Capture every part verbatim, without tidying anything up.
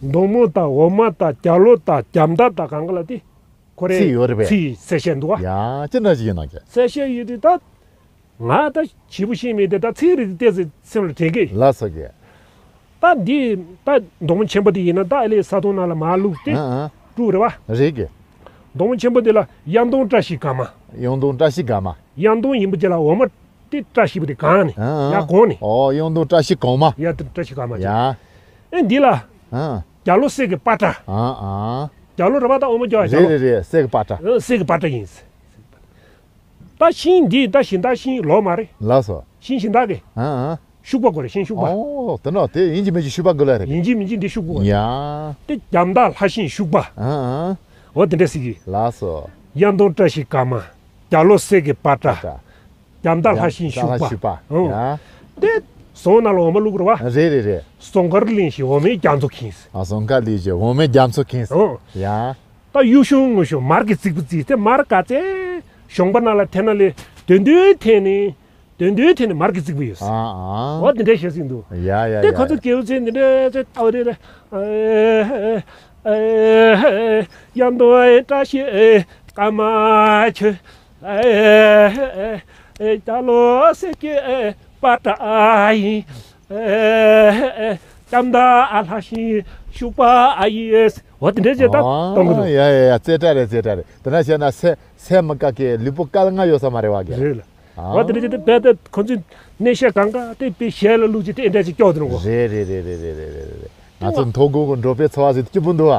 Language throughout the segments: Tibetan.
མདོང་མོ་དང་འོ་མ་དང་རྒྱ་ལོ་དང་རྒྱ་མདའ་དང་གང་ག་ལ་དེ་ཁོ་རེ་ཚིག་ཡོད་རེད་པས། ཚིག་གསལ་བཤད་འདུག་བ། ཡ་ཅི་འདྲ་ཞིག་ཡིན་ན་ཀྱེ། གསལ་བཤད་ཡོད་དུས་ད། ང་ད་བྱིས་པོ་ཤེས་མེད་དེ་ད་ཚིག་རིགས་ཏོག་ཙམ་སེམས་ལ་དྲན་གི། ལགས་སོ་ཀྱེ། ད་འདི་ད་མདོང་མོ་ཆེན་པོ་དེ་ཡིན་ན་ད་ཨ་ལས་ས་དོང་ནང་ལ་མར་བླུགས་ཏེ་ཨ་ཨ་བཀྲུ་རེད་བ། རེད་ཀྱེ། མདོང་མོ་ཆེན་པོ་དེ་ལ་གཡང་མདོང་བཀྲ་ཤིས་དགའ་མ། གཡང་མདོང་བཀྲ་ཤིས་དགའ་མ། གཡང་མདོང་ཡིན་པ་ཅིག་ལ་འོ་མ་དེ་བཀྲ་ཤིས་པོ་དེ་གང་ནི་ཨ་ཨ་ཡ་གོང་ནི། ཨོ་གཡང་མདོང་བཀྲ་ཤིས་གོང་མ། ཡ་དེ་བཀྲ་ཤིས་གོང་མ་ཅིག་ཡ། ཨེ་འདི་ལ་ཨ་རྒྱ་ལོ་གསེར་གྱི་པ་ཏྲ། ཨ་ཨ། རྒྱ་ལོ་རེད་བ་ད་འོ་མ་རྒྱ་རེད་རྒྱ་ལོ། རེད་རེད་གསེར་གྱི་པ་ཏྲ། ཨ་གསེར་གྱི་པ་ཏྲ་ཡིན། ད་ཤིང་འདི་ད་ཤིང་ད་ཤིང་ལོ་མ་རེད། ལགས་སོ། ཤིང་ཤིང་ད་གི་ཨ་ཨ། ཤུག་པ་དགོས་རེད་ཤིང་ཤུག་པ། ཨོ་དེ་ནོ་དེ་ཡིན་གྱི་མིན་གྱི་ཤུག་པ་དགོས་ལ་རེད། ཡིན་གྱི་མིན་གྱི་འདི་ཤུག་པ་དགོས་རེད། ཡ། དེ་རྒྱ་མདའ་ལྷ་ཤིང་ཤུག་པ། ཨ་ཨ། འོ་དེ་འདྲ་ཟེར་གི། ལགས་སོ། གཡང་མདོང་བཀྲ་ཤིས་དགའ་མ། རྒྱ་ལོ་གསེར་གྱི་པ་ཏྲ། རྒྱ་མདའ་ལྷ་ཤིང་ཤུག་པ། ལྷ་ཤུག་པ། ཨོ། ཡ། དེ་ཟོང་ནང་ལ་འོ་མ་བླུག་རེད་བ། རེད་རེད་རེད། ཟོང་དཀར་གླིང་ཞིག་འོ་མའི་རྒྱ་མཚོ་ཁེངས། ཨ་ཟོང་དཀར་གླིང་ཞིག་འོ་མའི་རྒྱ་མཚོ་ཁེངས། ཨོ། ཡ། ད་གཡུ་གཞོང་ངུ་གཞོང་མར་གྱི་རྩིག་པ་རྩིག་དེ་མར་ག་ཚད་གཞོང་པ་ནང་ལ་འཐེན་ན་ལས་དོན་དུས་འཐེན་ནས་དོན་དུས་འཐེན་ནས་མར་གྱི་རྩིག་པ་ཡོད། ཨ་ཨ། འོ་དེ་འདྲའི་བཤད་སྲིད་འདུག་ཡ་ཡ་དེ་ཡ་ཁོ་ཚོ་ཡ། སྐྱེ་བོ་ཚོས་འདི་འདྲའི་ཚོད་ལྟ་བ་རེད་རེད། ཡང་དོ་བཀྲ་ཤིས་ཀ་མ་ཆོས། རྒྱ་ལོ་གསེར་གྱི་པ་ཏྲ་ཡིན། ལྕམ་མདའ་ལྷ་ཤིང་ཤུག་པ་ཨ་ཡེས། འོ་དེ་འདྲས་བྱས་ད་གཏོང་གི་འདུག་ཡ་ཡ་ཡ་རྩེ་གྲ་རེད་རྩེ་གྲ་རེད། དེ་འདྲ་བྱས་ན་སེ་སེ་མི་དཀའ་གི་ལུས་པོ་དཀའ་ལ་ང་ཡོད་ས་མ་རེད་བ་གི། རེད་ལ། འོ་དེ་འདྲས་བྱས་ད་རྦད་དེ་ཁོ་ཚོས་གནས་བཤད་གང་ག་དེ་དཔེ་ཞལ་ལ་བླུགས་ཀྱི་དེ་འདྲས་ཅིག་སྐྱོག་དེ་ནོ་གོ། རེད་རེད། ང་ཚོ་མཐོ་སྒང་གི་འབྲོག་པའི་འཚོ་བ་ཟེར་སྐྱིད་པོ་འདུག་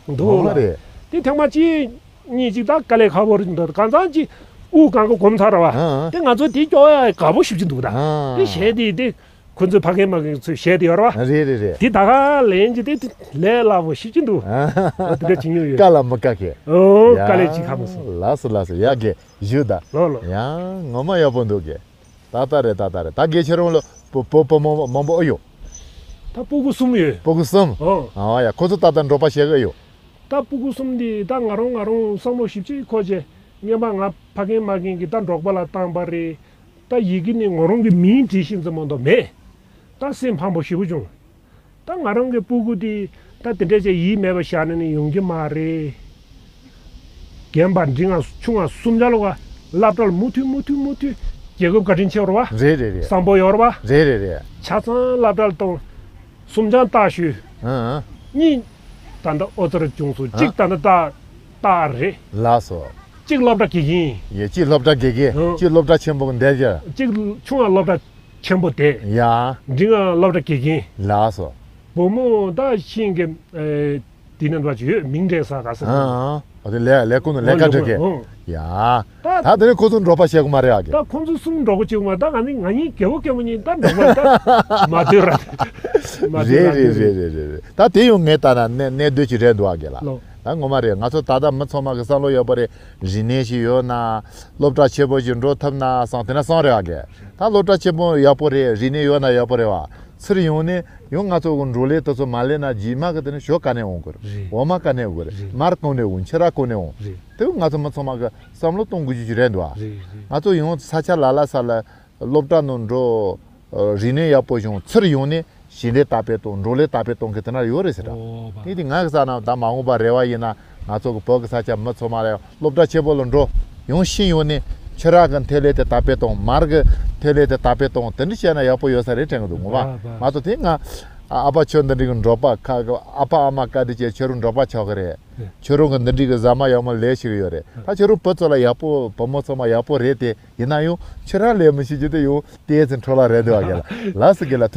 བ། འདུག་ལ། རེད། དེ་ཐེངས་མ་གཅིག་གཉིས་གཅིག་ད་དཀའ་ལས་ཁག་པོ་རེད་འདུག་གང་ཚང་གཅིག་དབུགས་གང་ག་གོམ་ཚར་བ། ཨ་ཨ། དེ་ང་ཚོ་དེ་སྐྱོག་ཡ་དགའ་པོ་ཞིབ་ཅིག་འདུག་ད། ཨ་ཨ། དེ་གཞས་དེ་དེ། ཁོ་ཚོས་ཕ་རྒན་མ་རྒན་ཚོས་བཤད་དེ་ཡོད་རེད་བ། རེད་རེད་རེད། དེ་ད་ག་ལན་གྱི་དེ་ལས་སླ་པོ་ཤི་གྱིན་འདུག་ཨ་དེ་འདྲ་བྱེད་མྱོང་ཡོད། དཀའ་ལ་མི་དཀའ་གི། ཨོ་ཡ། དཀའ་ལས་ཅིག་ཁག་མ་སོང་། ལགས་སོ་ལགས་སོ་ཡ་གི་ཞུ་ད། ལོ་ལོ། ཡ་ངོ་མ་ཡག་པོ་འདུག་གི། ད་ལྟ་རེད་ད་ལྟ་རེད་ད་གི་ཁྱེད་རང་ལ་བུ་བུ་བུ་མོ་མང་པོ་ཨེ་ཡོད། ད་སྤུ་གུ་གསུམ་ཡོད། སྤུ་གུ་གསུམ། ཨོ། ཨ་ཡ་ཁོ་ཚོ་ད་ལྟ་འབྲོག་པ་བྱེད་གི་ཡོད། ད་སྤུ་གུ་གསུམ་འདི་ད་ང་རང་ང་རང་བསམ་བློ་ཞིབ་ཅིག་འཁོར་བྱས་སྔོན་མ་ང་ཕ་རྒན་མ་རྒན་གྱིས་ད་འབྲོག་པ་ལ་བཏང་པ་རེད། ད་ཡི་གེ་ནི་ང་རང་གི་མིང་བྲིས་ཤིང་ཙམ་མ་གཏོགས་མེད། ད་སེམས་ཕམ་པོ་ཞེ་པོ་བྱུང་། ད་ང་རང་གི་སྤུ་གུ་དེ་ད་དེ་འདྲ་བྱས་ཡིད་མེད་པ་བཞག་ནས་ནི་ཡོང་གི་མ་རེད། རྒན་པ་འབྲིང་ང་ཆུང་ང་གསུམ་ཆ་ལོ་ག་སློབ་གྲྭ་ལ་མུ་མཐུད་མུ་མཐུད་མུ་མཐུད་རྒྱལ་ཁབ་བཀའ་དྲིན་ཆེ་བ་རེད་བ། རེད་རེད་རེད། བཟང་པོ་ཡོད་རེད་བ། རེད་རེད་རེད། ཆ་ཚང་སློབ་གྲྭ་ལ་གཏོང་། གསུམ་ཆ་ལྟ་ཞུས། ཨ་ཨ། གཉིས་ད་ལྟ་ཨོ་ཙི་ར་བྱུང་སོང་། གཅིག་ད་ལྟ་ལྟ་ལྟ་རེད། ལགས་སོ། གཅིག་སློབ་གྲྭ་དགེ་རྒན། ཡ་གཅིག་སློབ་གྲྭ་དགེ་རྒན། ཨ། གཅིག་སློབ་གྲྭ་ཆེན་པོ་འདེབས་ཀྱི། གཅིག་ཆུང་བ་སློབ་གྲྭ་ཆེན་པོ་དེ། ཡ། འབྲིང་བ་སློབ་གྲྭ་དགེ་རྒན། ལགས་སོ། བུ་མོ་ད་ཤིང་གི་ཨེ་དེ་ནང་འདྲ་ཅིག་ཡོད་མིང་འདྲེས་ས་ག་ས། ཨ་ཨ། ཨ་དེ་ལས་ལས་ཁུངས་ནས་ལས་ཀ་འགྲོ་མཁན། ཨ། ཡ། ད་ད་དེ་ནས་ཁོ་ཚོ་འབྲོག་པ་བྱེད་དགོས་མ་རེད་ཨ་གི། ད་ཁོ་ཚོ་གསུམ་འབྲོག་པ་བྱེད་དགོས་མ་རེད། ད་ང་ནི་ང་གཉིས་རྒྱལ་པོ་རྒྱལ་མོ་གཉིས་ད་འབྲོག་པ་ད་མ་སྡོད་ར། མ་སྡོད་ར། རེད་རེད་རེད་རེད་རེད། ད་དེ་ཡང་ངས་ལྟ་ན་གནད་གནད་དོན་ཅིག་རེད་འདུག་ཨ་གི་ལ། ལོ། ད་ངོ་མ་རེད། ང་ཚོ་ད་ལྟ་མི་ཚང་མ་གི་བསམ་བློ་ཡག་པོ་རེད། རིག་གནས་ཤིག་ཡོད་ན། སློབ་གྲྭ་ཆེན་པོ་ཞིག་འགྲོ་ཐུབ་ན་བསམ་དེ་ན་བསམ་རེད་ཨ་གི། ད་སློབ་གྲྭ་ཆེན་པོ་ཡག་པོ་རེད། རིག་གནས་ཡོད་ན་ཡག་པོ་རེད་བ། ཚུར་ཡོང་ནས་ཡང་ང་ཚོ་གི་འབྲོག་ལས་དེ་ཚོ་མ་ལས་ན་རྗེས་མ་གི་དེ་ནས་ཞོ་ག་ནས་འོང་དགོས་རེད། རེད། འོ་མ་ག་ནས་འོང་དགོས་རེད། རེད། མར་གང་ནས་འོང་། ཕྱུར་ར་གང་ནས་འོང་། རེད། དེ་ང་ཚོ་མི་ཚང་མ་གི་བསམ་བློ་གཏོང་དགོས་རྒྱུ་ཞིག་རེད་འདུག་ཨ། རེད་རེད། ང་ཚོ་ཡང་ས་ཆ་ལ་ལ་ས་ལ་སློབ་གྲྭ་ནང་འགྲོ། རིག་གནས་ཡག་པོ་བྱུང་ཚུར་ཡོང་ནས་ཞིང་ལས་དར་སྤེལ་གཏོང་འབྲོག་ལས་དར་སྤེལ་གཏོང་མཁན་དེ་འདྲ་ཡོད་རེད་ཟེར་ད། ཨོ་བ། དེ་དེ་ང་གི་ས་ན་ད་མ་འོངས་པ་རེ་བ་ཡིན་ན་ང་ཚོ་གི་བོད་ཀྱི་ས་ཆ་མི་ཚང་མ་ལ་ཡང་སློབ་གྲྭ་ཆེན་པོ་ལ་འགྲོ། ཡང་ཤིང་ཡོང་ནས་ཕྱུར་ར་གི་འཐེ་ལེ་དེ་དར་སྤེལ་གཏོང་མར་གི་འཐེ་ལེ་དེ་དར་སྤེལ་གཏོང་དེ་འདྲ་བྱས་ན་ཡག་པོ་ཡོད་ས་རེད་དྲན་གི་འདུག་ངོ་མ། བ་བ། ང་ཚོ་དེ་ང་ཨ་ཨ་ཕ་ཁྱོད་འདི་འདྲ་གི་འབྲོག་པ་ཁ་གི་ཨ་ཕ་ཨ་མ་བཀའ་དྲིན་ཆེ་ཁྱོད་རང་འབྲོག་པ་ཆགས་གི་རེད། ཁྱོད་རང་གི་འདི་འདྲ་གི་ཟ་མ་ཡག་མོ་ལས་ཤིག་ཡོད་རེད། ད་ཁྱོད་རང་བུ་ཚོ་ལ་ཡག་པོ་བུ་མོ་ཚང་མ་ཡག་པོ་རེད་དེ། ཡིན་ན་ཡང་ཕྱུར་ར་ལས་མི་ཤེས་རྒྱུ་དེ་ཡང་ཏོག་ཙམ་འཕྲོ་བརླག་རེད་འདུག་ཨ་གི་ལ། ལགས་སོ་གི་ལ་ཐུགས་རྗེ་ཆེ།